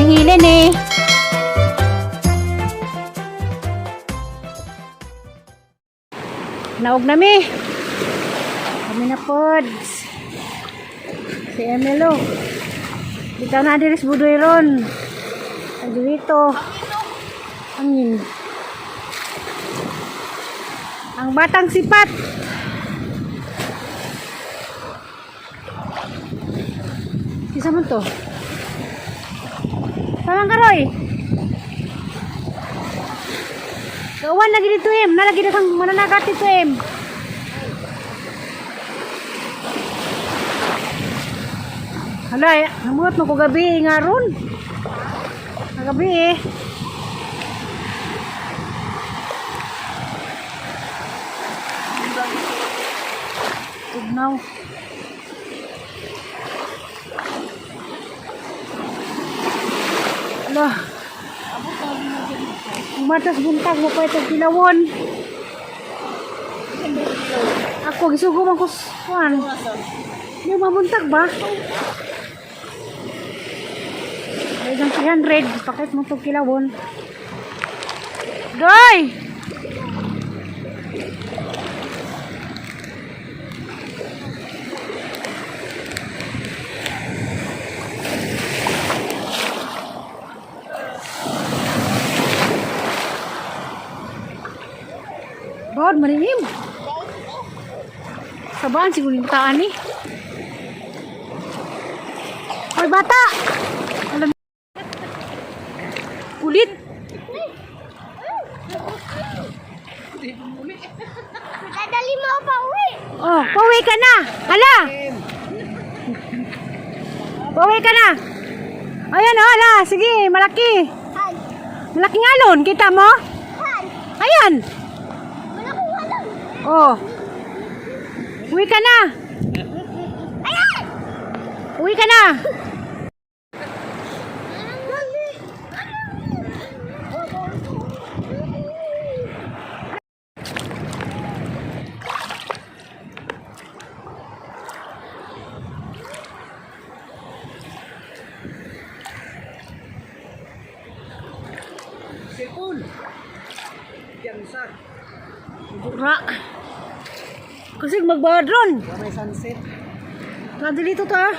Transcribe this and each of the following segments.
Ang hilin eh. Naog na mi. Kami na pod. Si Emelo. Bitaw na diris budoy ron. Ay dito. Angin. Ang batang sipat. Isa man to. Tamang karoy. Gawan lagi dito em. Nalagi na kang mananagat dito em. Hala, eh, namuot mo ko gabi nga ron. Gabi eh. Tugnaw. Hala. Umatas buntag mo pa itong kilawon. Ako, gisugo man ko kuan. Hindi mabuntag ba? Ay, ng 300. Pakit mo itong kilawon. Doy! Bawad maninim. Sabaan siguro yung taan eh. Hoy bata! Alam. Kulit! Dadali mo ako pa uwi. Oh, pauwi ka na! Hala! Pauwi ka na! Ayan oh, hala! Sige, malaki! Han. Malaking alon, kita mo? Han. Ayan! Malaking alon. Oh. Uwi ka na! Ayan! Uwi ka na! Sipon. Yan sa. Ra. Kasi magbadron. May sunset. Tara dito ta.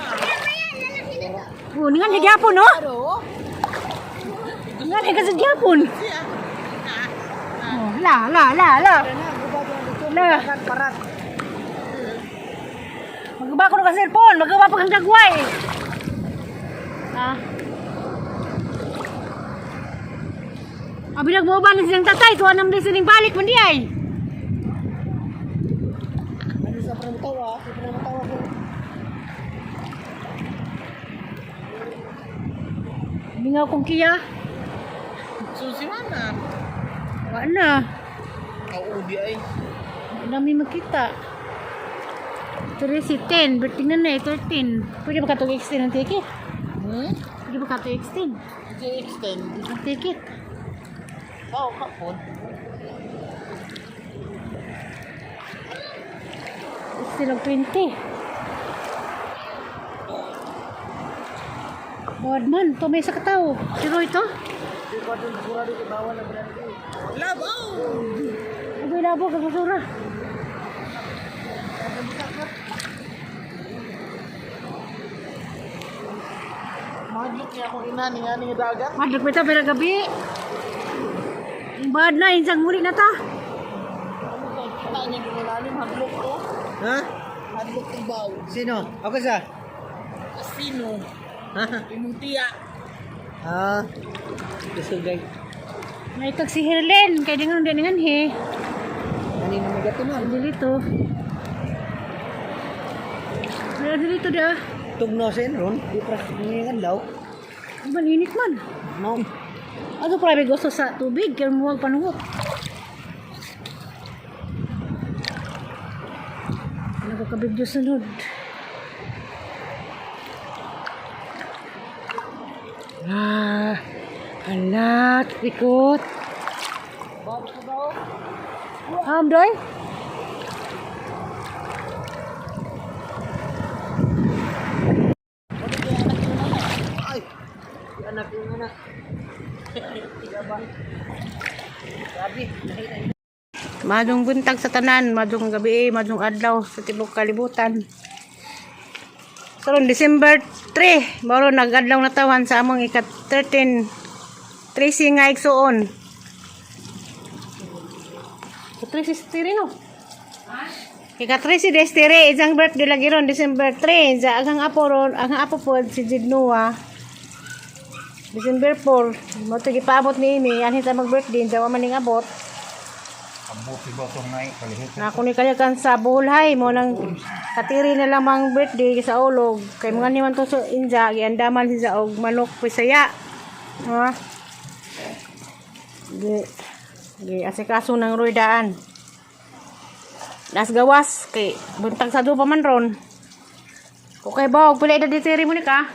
Oh, ningan higyapon no? Ningan higa sa gyapon. Oh, la la la la. La. Parat. Magaba ko ng cellphone, magaba pa kang dagway. Ha? Abi nagmoba ng silang tatay, tuwa naman din siling balik man di ay. Ano sa pramutawa? Sa pramutawa ko. Mingaw kong kiya. Susi mana? Wa na. Au di ay. Hindi namin makita. 3 si 10, but tingnan na eh, 13. Pwede ba ka itong extend ang ticket? Hmm? Pwede ba ka ito extend Di extend. ang ticket? Tao ka po. Extend og 20. Bawad man, ito may sa katao. Pero ito? Labo. Abay labo, kagasura. Madlok niya akong ina ni nga ni dagat. Madlok pa ito, pero gabi. Ang bad na, insang muli na ta. Ano to? Kita niya ginilalim hadlok ko. Ha? Hadlok ko baw. Sino? Ako sa? Sino? Ha? Imong tiya. Ah. Gusto gay. Naitag si Herlen, kaya dingan dingan he. Ani na magato man. Dito. Wala dito da. Tugno sa enron, di pra ngingan daw. Maninit man. No. Ano private gusto sa tubig kaya muwag panuhot. Ano ko kabidyo sunod? Ah, alat, ikot. Doy? Ay. Anak yung anak. Maayong buntag sa tanan, maayong gabi, maayong adlaw sa tibok kalibutan. Karon December 3, mao nag-adlaw na tawan sa among ika-13 Tracy nga igsuon. Tracy si Tiri no? Ika-13 des Tiri, isang birthday lagi ron, December 3. Sa agang apo ron, ang apo po si Jidnoa. December 4, mo to gipaabot ni Amy, anhi ta mag-birthday, daw man ning abot. Kabuti ba itong nai? Kalihit. Na ako ni kalikan sa Buholhay mo nang katiri na lamang birthday sa ulog. Kay mga niman to sa inja, giandaman siya og manok Bisaya. Ha? Gi gi asikaso ng ruydaan. Las gawas kay buntag sa pa man ron. Okay ba, og pila edad ni Tiri mo ni ka?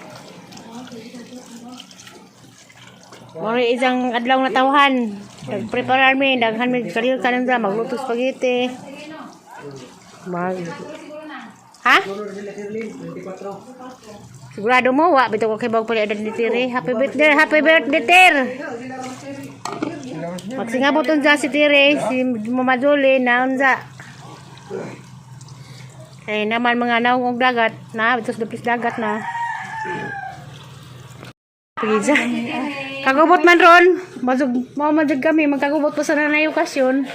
Moro isang adlaw na tawhan. Nagpreparar mi, daghan mi kaliw kanon sa magluto spaghetti. Mag Ha? Sigurado mo wa bitaw ko kay bag pala edad ni Tiri. Happy birthday Tir. Magsingabot unsa si Tiri, si Mama Julie na unsa. Kay naman mga naong og dagat na, bitos duplis dagat na. Pizza. Kagubot man ron. Mazug, mao man jud kami magkagubot pa sa nanay okasyon.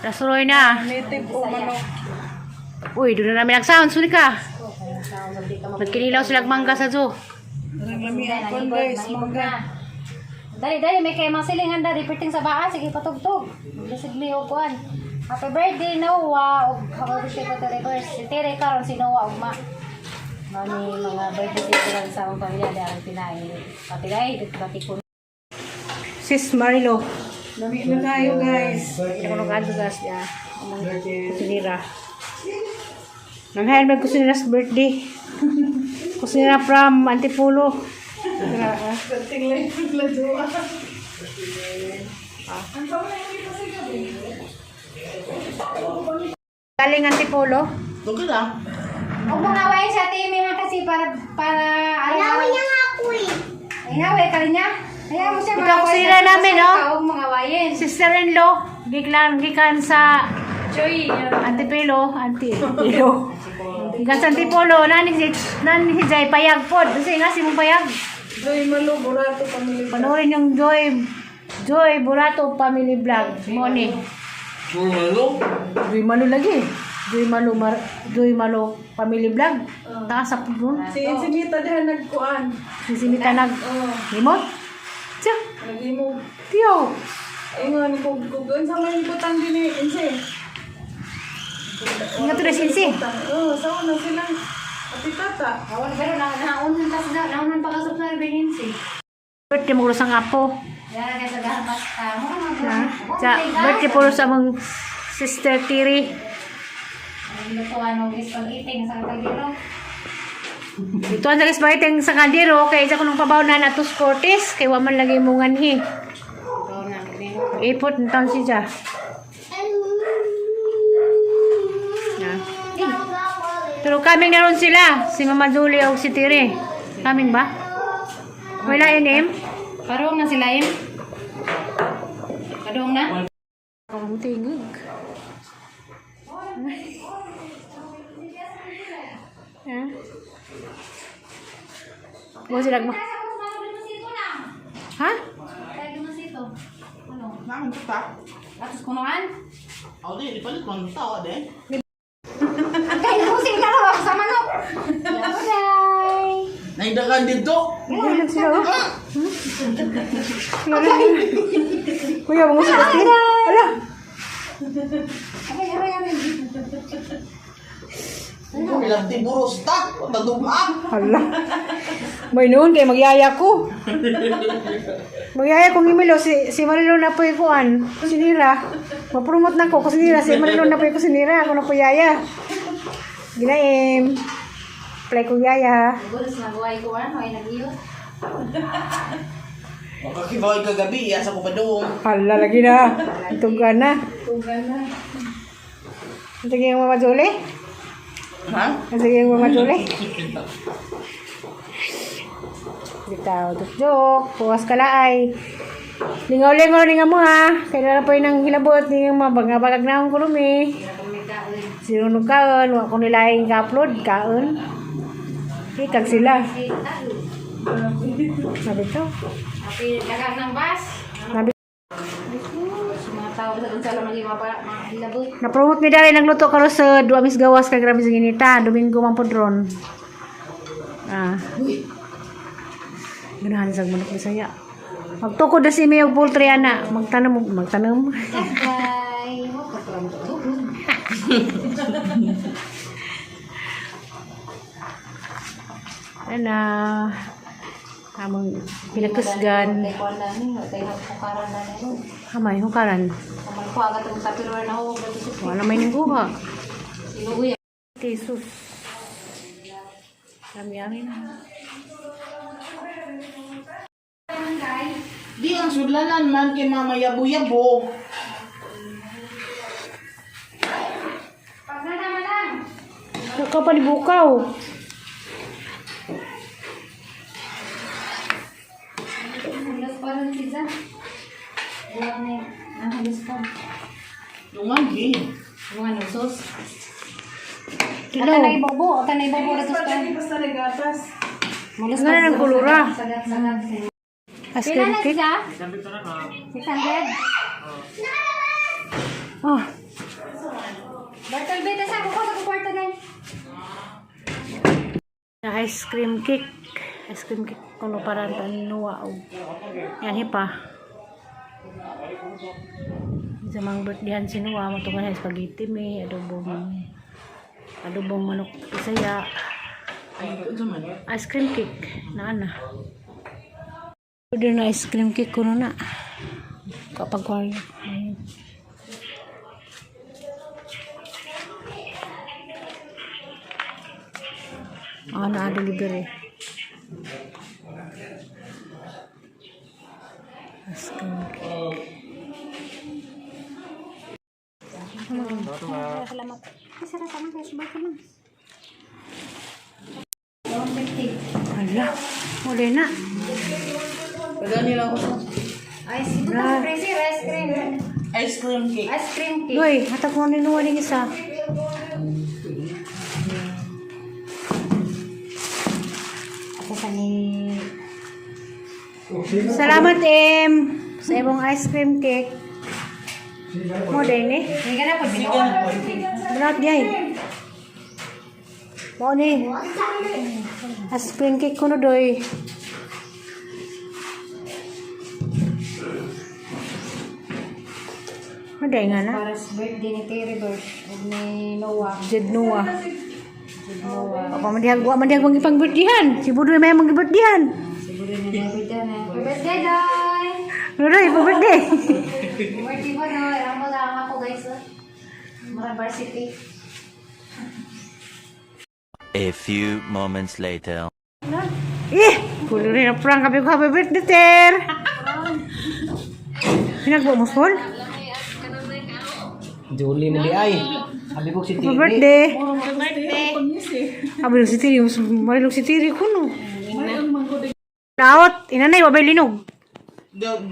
Nasuroy na. Uy, doon na namin nag-sound. Suli ka. Nagkinilaw sila mangga sa zoo. Dali, dali, may kay mga silingan dali, perting sa baa, sige patugtog. Lisig mi og kuan. Happy birthday Noah og happy birthday ko Tere first. Si Tere karon si Noah ugma. Mao ni mga birthday ko lang sa among pamilya dahil ang pinay. Pati dai, pati ko. Sis Marilo. Lami na tayo, guys. Ako nung adto gas ya. Among kusinira. Nang mag kusinira's birthday. Kusinira from Antipolo. Dating lang yung ladua. Ang tama na hindi pa sa gabi. Galing Antipolo. Huwag mong awayin sa ate Amy ha kasi para para Inaway niya nga ako eh. Inaway ka rin niya. Hayaan mo siya Ikaw, maaway kusina sa- namin, basta oh. ikaw Huwag mong awayin. Sister-in-law, gikan gikan sa Joy. Antipolo, Antipolo. Gikan sa Antipolo, nani si Jai payag pod. Kasi nga si mong payag. Joy Malo, Burato, Pamilya. Panoorin yung Joy Joy Burato Family Vlog. Mo ni. Joy Malo? Joy Malo lagi. Joy Malo Mar Joy Malo Family Vlog. Taas sa pudron. Si Insinita diha nagkuan. Si Sinita nag Oh, limot. Tiyo, nagimo. tiyo. Ingon kog kog unsa man butang dinhi insi. Nga to na sinsi. Oh, sawa na sila. Ati tata. Awan pero na naunhan pa sa naunhan pa ka sa Beninsi. Birthday mo sa apo. Yara kay sa gahan pas ka mo. Sa birthday po sa among sister Tiri. Lutuan og spaghetti sa kaldero. Ito ang sa spaghetti sa kaldero kay isa ko nung pabaw na natos Cortes kay wa man lagi mo nganhi. Ipot na taon siya. Na. Pero kaming naroon sila, si Mama Julie o si Tiri. Kaming ba? Wala yun, em? Parong na sila im. Kadong na. Ang tingog. Ha? Mo sila mo. Ha? Ano? Atos kunuan? Aw di, di palit man tao de. Ang kay mo sila raw ako sa manok. Bye. Naigdagan dito. Ilag sila oh. Hmm? Kuya, mga sila. Ala. Aray, aray, aray. Ilang tiburos ta, taduma. Hala. May noon kay magyaya ko. Magyaya kong imilo si si Marilo na po kuan. Kusinira. Mapromote na ko kusinira si Marilo na po kusinira ako na po yaya. Ginaim. Play ko yaya. Gulos na buhay ko ano ay nag-iyo. Makakiboy kagabi, asa ko pa doon. Hala lagi na. Tugan na. Tugan na. Sige yung Mama Julie. Ha? Sige yung Mama Julie. Bitaw, joke. Puwas kalaay. Lingaw-lingaw ni nga mo ha. Kaya na pa yun ang hilabot ni nga mga bagabagag na akong kulumi. Sino kaon, wa ko nilaing ka-upload, kaon. Ikag sila. Sabi to. Happy dagang ng bus. Sabi Mga tao sa dun sa lamang mga mga hilabot. Na-promote mi dali nagluto karon sa duwa mis gawas kay grabe sa ginita. Domingo man pod ron. Ah. Ganahan sa manok Bisaya. Magtukod na si Mayo poultry ana, magtanom magtanom. Bye. Mo ka pa mo. Ana. Among pinakusgan. Tay kuan na ni, tay hukaran na ni. Hamay hukaran. Kamal ko agad ang tapirware na huwag na to. Wala may ningguha. Sinuguya. Jesus. Dami amin. Di ang sudlanan man kay mama yabo-yabo. Pag na naman lang. Nakaw pa ni Bukaw. Halos pa rin pizza. Buwan na yun. Ah, halos pa. Dungan gi. Buwan ng sauce. Dilaw. Ata na ibobo. Ata na ibobo na to. Basta nagatas. Mulos Ano na ng kulura? Sagat, sagat. Ice Pila cream na cake. siya? 600. Oh, Bartol Beta sa ako ko sa kwarto na. na ice cream cake. Ice cream cake kuno para tanuwa og. Yan hipa. Sa mga birthday si Noah, matungan na spaghetti may adobong manok Bisaya. Ice cream cake na ana. Order na ice cream cake kuno na. Kapag ko Ah, na delivery. Ice cream cake. Salamat. Ay, sarap naman guys. Bakit lang? 150. Hala, wala na. Pagani lang ako sa Ice cream. Freezer, ice cream. ice cream cake. Ice cream cake. Doy, hatag ko ni Noah ning isa. Ako sa ni... Salamat, Em, sa imong ice cream cake. Mo din eh. Hindi ka na po. Binuha. Berat di Mo ni. Ice cream cake kuno doy. Mo day nga na. Para sa birthday ni Terry Birch ug ni Noah. Jed Noah. Noah. Apa man dihag wa man dihag pang birthday-han. Si Budoy may mang birthday-han. Siguro na may birthday na. Happy birthday, Doy! Budoy, happy birthday. Birthday mo, Doy. Ang mga ako, guys. oh. Mga varsity. A few moments later. Eh, kulo rin ang prank kami ko happy birthday, Ter. Pinagbo mo phone? Julie na di ay. Sabi ko si Happy Tini. birthday. Happy si Tiri, mas marilog si Tiri kuno. Daot, inanay wabay linog.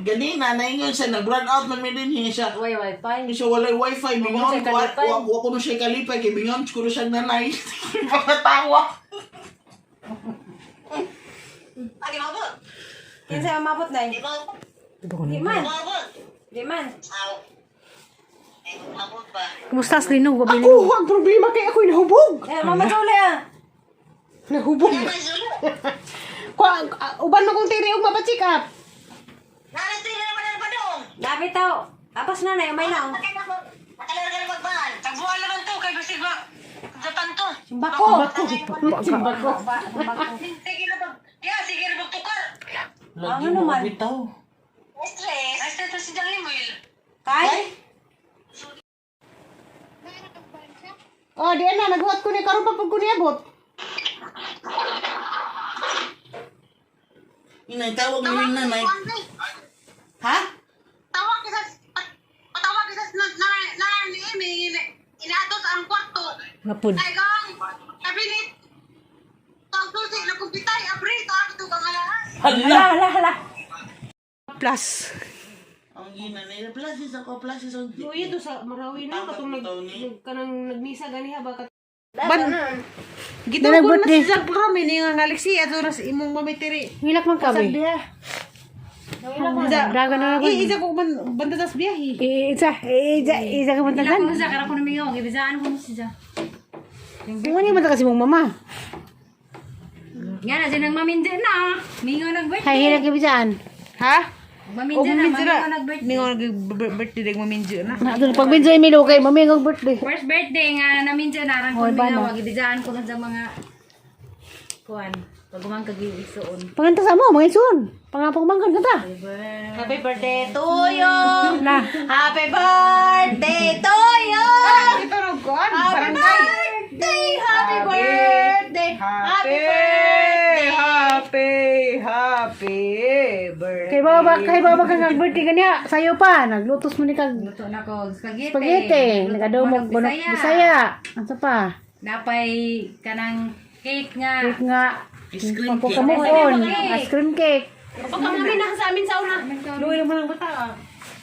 Ganina, naingon siya, nag-run out man may din siya. Way wifi. Siya walay wifi, bingon siya ko, kalipay. wa ko no siya kalipay, kay bingon ko no siya nanay. Pagkatawa. Kinsa mabot na? Di man. Di man. Kumusta sa linog, wabay linog. Ako, ang problema kay ako'y nahubog. Eh, mama Jole ah. Nahubog. Kwa, uban mo kong tiri og mapacheck up. Dapat tao. Apas na na, umay na. oh. Simbako. Simbako. Ang ano man? Bitaw. Kay? Oh, di na naghuwat ko ni karon pa pud ko niabot. Inay, tawag mo yung nanay. Ha? Tawag ka sa patawag ka sa na ni Amy inatos ang kwarto. Napud. Ay gang kabinet. Tawag susi na kumpitay abri tawag ito kang alahan. Hala! Hala, hala. Plus. Plasis ako, plasis ako. Luya to sa Marawi na katong nag kanang nagmisa ganiha ba kat Ban Gitugol na birthday. si Jack Rome ni nga Alexia ato ra sa imong mamitiri. Hilak man kami. Diha. Dagan na Eh, isa ko man banda tas biyahe. Isa, isa, isa ka man Ila tagan. ko sa kara ko mingaw, gibisaan ko siya. Kung ano man ta kasi mong mama. Nga na siya nang maminjo na. Mingaw nag birthday. Hay hilak kibisaan. Ha? Maminjo na, mamingaw nag birthday. Mingaw nag birthday dag maminjo na. Na doon pag minjo Emilio kay mamingog birthday. First birthday nga naminjo na rang ko Oy, bana. mingaw, gibisaan ko sa mga kuan. Pag umang kagisuon. Panganta sa mo, mga isuon. Pangapagmangkan ka ta. Happy birthday to you. Na. Happy birthday to you. Ito rog kuan, Happy barangay. birthday, happy birthday, happy birthday. Happy, happy birthday. Kay baba kang nag-birthday kaniya. Sayo pa, naglutos mo ni kag Luto na ko spaghetti. spaghetti, Luto nagadumog manok bunok Bisaya. Ano pa? Napay kanang cake nga. Cake nga. Ice cream cake. Pagkamuon, ice cream cake. Pagka kami na sa amin sa una. Luoy naman ang bata. ah.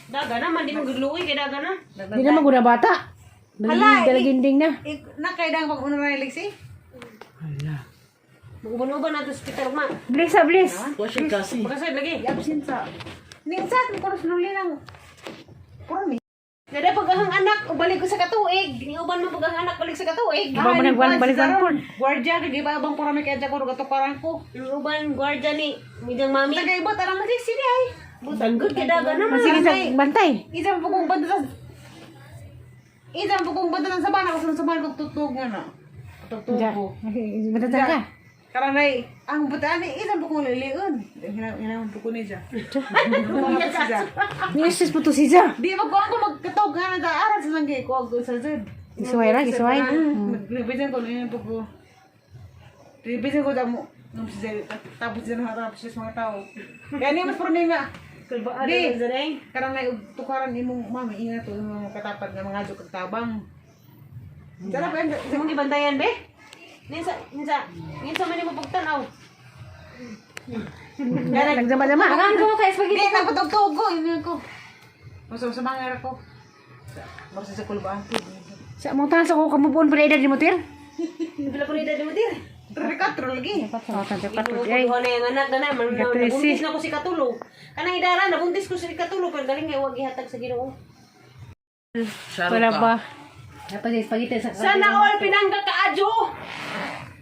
Daga na man di mo gudluoy kay daga na. Di naman guna bata. Hala, Dalaginding na. Ik, na kay dang pag una na Alexi. Hala. Uban-uban na to hospital ma. Bliss ah, bliss. Wa siya kasi. Pagkasad lagi. Absent sa. Ning sa ko nuli lang. Puro mi. Dada pag ang anak ubalik ko sa katuig. Ni uban mo pag ang anak balik sa katuig. Uban mo nagwan- balik ang pon. Guardia kay ba abang puro mi kay ko katukaran ko. Uban guardia ni midang mami. Tagay bot arang Alexi ni ay. Butang good kay daga na man. Sige sa bantay. Isa po kong banda sa Isa po kong banda sa bana kasi sa bana kong tutug nga na. Tutug Ja. ko. Bantay ka. Karanay, ang butaan ni isa po kong liliun. Hinahon po ko niya. Ni-assist po to si Ja. Di ba ko ako magkatog nga na aral sa sanggay ko ako sa zed. Gisuway ra, gisuway. Nagbisan ko niya po ko. Nagbisan ko damo nung si Zed tapos siya na tapos siya sa mga tao. Kaya niya mas puro nga. Di, karang na tukaran imong mami ingat to imong katapat nga mga adyo kag tabang. Sarap ang Sa mong gibantayan be? Ninsa ninsa ninsa man nimo pagtan-aw. Nagdama-dama. Pagaan ko kay spaghetti. Di na patugtog ko ingon ko. Masa sa mga ko. Masa sa kulbaan ko. Sa mong taas ako kamubuon pa edad ni mo tir. Pila ko ni edad mo dir. 34 lagi. Oh, tante patut ay. Kuha na yung anak na man Katrisi. nabuntis na ko si Katulo. Kanang idara nabuntis ko si Katulo pero galing kay wag gihatag sa Ginoo. Wala ba? Dapat yung spaghetti sa Sana all pinangga kaadyo.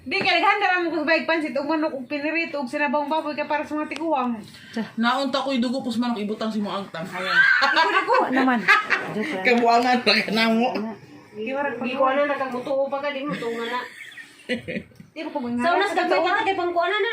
Di kay naghanda ra mo ko sa bayag pansit ug manok ug pinirito ug sinabawng baboy kay para sa mga tiguang. Naunta ko'y dugo pus manok ibutang si mo agtang. Wa naman. Kabuangan pa ka na mo. Gikuha na nagkamutuo pa ka di mo tunga na. Di ba ko Sa unas gamay ka kay pangkuha na na